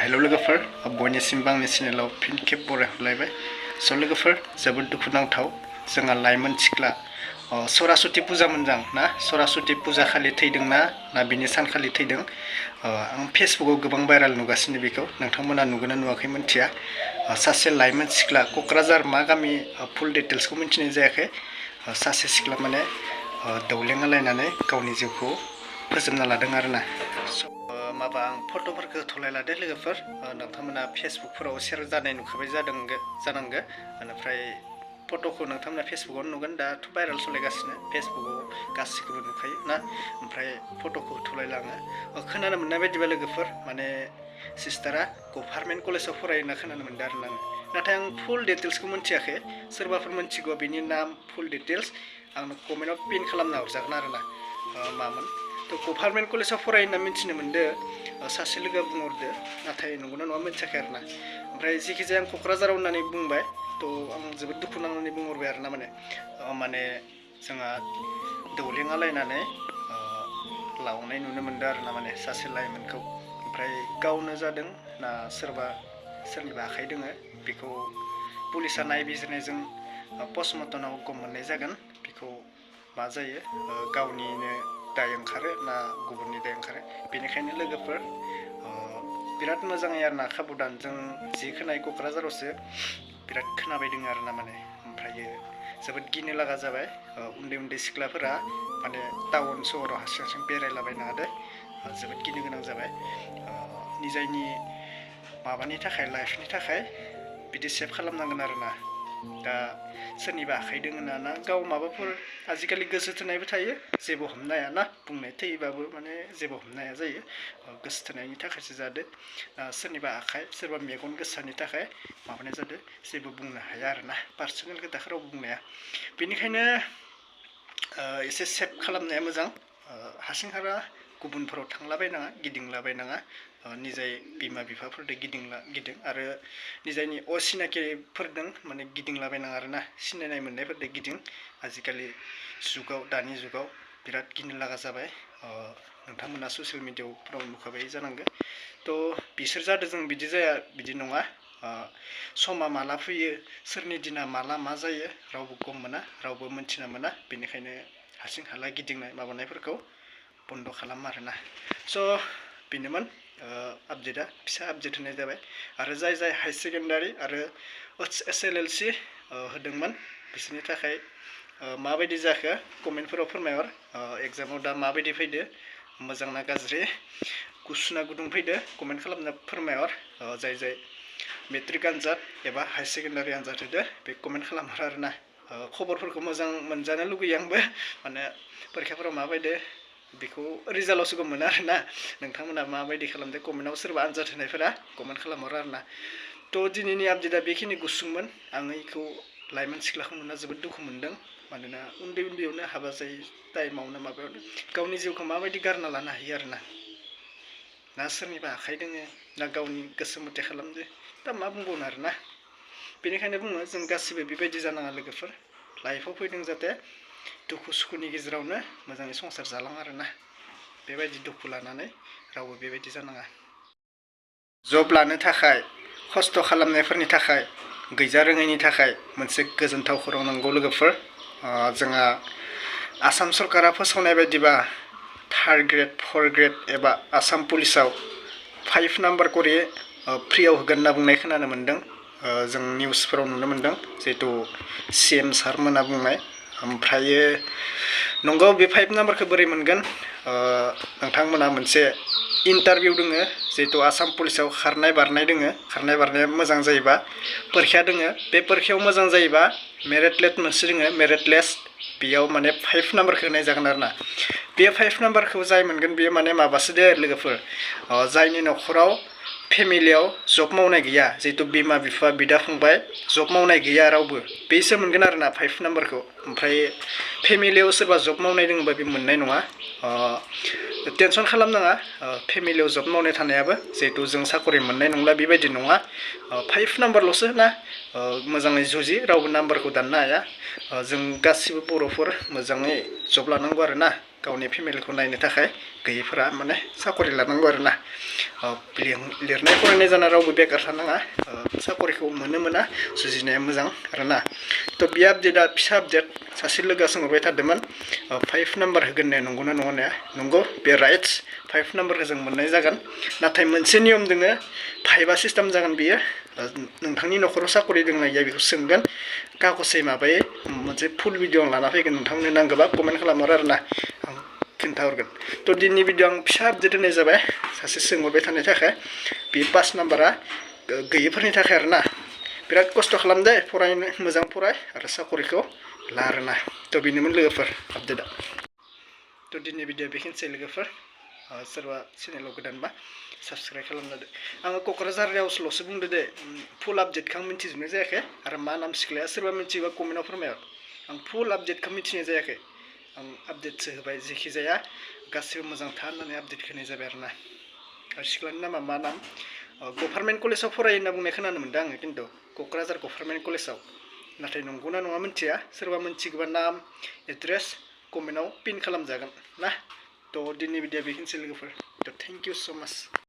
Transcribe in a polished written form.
hello लोगोफोर बयनिसिमबो आंनि चेनेलाव फिन खेब बरायहरलायबाय स' लोगोफोर जोबोद दुखुनांथाव जोंहा लाइमोन सिख्ला सरासति पुजा मोनजां ना सरासति पुजा खालि थैदोंना ना बिनि सानखालि थैदों आं फेसबुकाव गोबां भाइराल नुगासिनो बेखौ नोंथांमोना नुगोना नुवाखै मिन्थिया सासे लाइमोन सिख्ला क'क्राझार मा गामि फुल डिटेल्सखौ मिन्थिनाय जायाखै सासे सिख्ला माने दौलेङालायनानै गावनि जिउखौ फोजोबना लादों आरोना माबा आं फट'फोरखौ होथ'लाय लादो लोगोफोर नोंथांमोना फेसबुकफोराव शेयार जानाय नुखाबाय जानांगो बेनिफ्राय फट'खौ नोंथांमोना फेसबुकाव नुगोन दाथ' भाइराल सलायगासिनो फेसबुकाव गासिखौबो नुखायो ना ओमफ्राय फट'खौ होथ'लायला आङो खोनानो मोननाय बायदिबा लोगोफोर माने सिस्टारा गभार्नमेन्ट कलेजाव फरायो होनना खोनानो मोनदों आरोना आङो नाथाय आं फुल डिटेल्सखौ मिन्थियाखै सोरबाफोर मिन्थिगौ बिनि नाम फुल डिटेल्स आंनो कमेन्टआव पिन खालामना हरजागोन आरोना मामोन थ' गभार्नमेन्ट कलेजाव फरायो होनना मिन्थिनो मोन्दों सासे लोगोआ बुंहरदो नाथाय नंगौना नङा मिन्थियाखै आरोना ओमफ्राय जेखिजाया आं क'क्राझाराव होननानै बुंबाय थ' आं जोबोद दुखु नांनानै बुंहरबाय आरोना माने जोंहा दौलेङालायनानै लावनाय नुनो मोन्दों आरोना माने सासे लाइमोनखौ ओमफ्राय गावनो जादों ना सोरनिबा आखाइ दोङो बेखौ पुलिसा नायबिजिरनायजों पस्टमर्टमाव गम मोननाय जागोन बेखौ मा जायो गावनिनो दाय ओंखारो ना गुबुननि दाय ओंखारो बेनिखायनो लोगोफोर बिराद मोजाङै आरोना खाबधान जों जि खोनाय क'क्राझारावसो बिराद खोनाबाय दङ आरोना माने ओमफ्रायो जोबोद गिनो लागा जाबाय उन्दै उन्दै सिख्लाफोरा माने टाउन सहराव हारसिं हारसिं बेरायलाबायनो हादों जोबोद गिनो गोनां जाबाय निजायनि माबानि थाखाय लाइफनि थाखाय बिदि सेभ खालामनांगोन आरोना दा सोरनिबा आखाइ दोङो ना गाव माबाफोर आजिखालि गोसो थोनायबो थायो जेबो हमनो हाया ना बुंनाय थैबाबो माने जेबो हमनो हाया जायो गोसो थोनायनि थाखायसो जादों सोरनिबा आखाइ सोरबा मेगन गोसानि थाखाय माबानाय जादों जेबो बुंनो हाया आरोना पार्सनेल खोथाफोराव बुंनो हाया बेनिखायनो एसे सेभ खालामनाया मोजां हारसिं हाला गुबुनफोराव थांलाबायनाङा गिदिंलाबायनाङा निजाय बिमा बिफाफोरजों गिदिं आरो निजायनि असिनाकिफोरजों माने गिदिंलाबायनाङा आरोना सिनायनाय मोननायफोरजों गिदिं आजिखालि दानि जुगाव बिराद गिनो लागा जाबाय नोंथांमोना ससियेल मिडियाफ्राव नुखाबाय जानांगौ थ' बिसोर जादों जों बिदि जाया बिदि नङा समा माला फैयो सोरनि दिना माला मा जायो रावबो गम मोना रावबो मोनथिना मोना बेनिखायनो हारसिं हाला गिदिंनाय माबानायफोरखौ बन्द' खालाम आरोना स' बेनोमोन आपडेटआ फिसा आपडेट होनाय जाबाय आरो जाय हाई सेकेन्डारि आरो SLLC होदोंमोन बिसोरनि थाखाय माबायदि जाखो कमेन्टफोराव फोरमायहर एग्जामाव दा माबायदि फैदो मोजां ना गाज्रि गुसु ना गुदुं फैदो कमेन्ट खालामना फोरमायहर जाय मेट्रिक आनजाद एबा हाई सेकेन्डारि आनजाद होदो बे कमेन्ट खालामहर आरोना खबरफोरखौ मोजां मोनजानो लुगैयो आंबो माने परिखाफोराव माबायदि बेखौ रिजाल्टआवसो गम मोनो आरोना नोंथांमोना माबायदि खालामदो कमेन्टआव सोरबा आनजाद होनायफोरा कमेन्ट खालामहर आरोना थ' दिनैनि आपडेटआ बेखिनि गुसुंमोन आं बेखौ लाइमोन सिख्लाखौ नुना जोबोद दुखु मोनदों मानोना उन्दैयावनो हाबा जायै टाइमावनो माबायावनो गावनि जिउखौ माबायदि गारना लानो हायो आरोना ना सोरनिबा आखाइ दोङो ना गावनि गोसो मथे खालामदो दा मा बुंबावनो आरोना बेनिखायनो बुङो जों गासिबो बेबायदि जानाङा लोगोफोर लाइफआव फैदों जाहाथे दुखु सुखुनि गेजेरावनो मोजाङै संसार जालां आरोना बेबायदि दुखु लानानै रावबो बेबायदि जानाङा जब लानो थाखाय खस्थ' खालामनायफोरनि थाखाय गैजा रोङैनि थाखाय मोनसे गोजोनथाव खौरां नांगौ लोगोफोर जोंहा आसाम सरकारा फोसावनाय बायदिबा 3rd ग्रेड 4th ग्रेड एबा आसाम पुलिसाव 5 नाम्बार करि फ्रियाव होगोन होनना बुंनाय खोनानो मोन्दों जों निउसफोराव नुनो मोन्दों जिहेतु CM सारमोना बुंनाय ओमफ्रायो नंगौ बे 5 नाम्बारखौ बोरै मोनगोन नोंथांमोना मोनसे इन्टारभिउ दोङो जिहेतु आसाम पुलिसाव खारनाय बारनाय दोङो खारनाय बारनाया मोजां जायोबा परिखा दोङो बे परिखायाव मोजां जायोबा मेरिट लिस्ट मोनसे दोङो मेरिट लिस्ट बेयाव माने 5 नाम्बारखौ होनाय जागोन आरोना बे 5 नाम्बारखौ जाय मोनगोन बेयो माने माबासो दे लोगोफोर जायनि न'खराव फेमिलियाव जब मावनाय गैया जिहेतु बिमा बिफा बिदा फंबाय जब मावनाय गैया रावबो बेसो मोनगोन आरोना 5 नाम्बारखौ ओमफ्राय फेमिलियाव सोरबा जब मावनाय दङबा बे मोननाय नङा टेनसन खालामनाङा फेमिलियाव जब मावनाय थानायाबो जिहेतु जों साकरि मोननाय नंला बेबायदि नङा 5 नाम्बारल'सो ना मोजाङै जुजि रावबो नाम्बारखौ दाननो हाया जों गासिबो बर'फोर मोजाङै जब लानांगौ आरोना गावनि फेमिलिखौ नायनो थाखाय गैयैफोरा माने साकरि लानांगौ आरोना लिरनाय फरायनाय जाना रावबो बेकार थानाङा साकरिखौ मोना जुजिनाया मोजां आरोना थ' बे आपडेटआ फिसा आपडेट सासे लोगोआ सोंहरबाय थादोंमोन 5 नाम्बार होगोन ने नंगौना नङा नंगौ बे राइट्स 5 नाम्बारखौ जों मोननाय जागोन नाथाय मोनसे नियम दोङो 5आ सिस्टेम जागोन बियो नोंथांनि न'खराव साकरि दंना गैया बेखौ सोंगोन कागजै माबायै मोनसे फुल भिडिअ लाना फैगोन नोंथांनो नांगौबा कमेन्ट खालामहर आरोना आं खिन्थाहरगोन थ' दिनैनि भिडिअ आं फिसा आपडेट होनाय जाबाय सासे सोंहरबाय थानाय थाखाय बे 5 नाम्बारा गैयैफोरनि थाखाय आरोना बिराद खस्थ' खालामदे फरायनो मोजां फराय आरो साकरिखौ ला आरोना थ' बेनोमोन लोगोफोर आपडेटआ थ' दिनैनि भिडिअ बेखिनिसै लोगोफोर सोरबा चेनेलाव गोदानबा साबस्क्राइब खालामना दो आङो क'क्राझारयावल'सो बुंदो दे फुल आपडेटखौ आं मिन्थिजोबनाय जायाखै आरो मा नाम सिख्लाया सोरबा मिन्थियोबा कमेन्टआव फोरमायहर आं फुल आपडेटखौ मिन्थिनाय जायाखै आं आपडेटसो होबाय जेखि जाया गासिबो मोजां था होननानै आपडेट होनाय जाबाय आरोना आरो सिख्लानि नामा मा नाम गभार्नमेन्ट कलेजाव फरायो होनना बुंनाय खोनानो मोन्दों आङो खिन्थु क'क्राझार गभार्नमेन्ट कलेजाव नाथाय नंगौना नङा मिन्थिया सोरबा मिन्थिगौबा नाम एड्रेस कमेन्टआव पिन खालामजागोन ना थ' दिनैनि भिडिअ बेखिनिसै लोगोफोर थ' थेंक इउ स' माच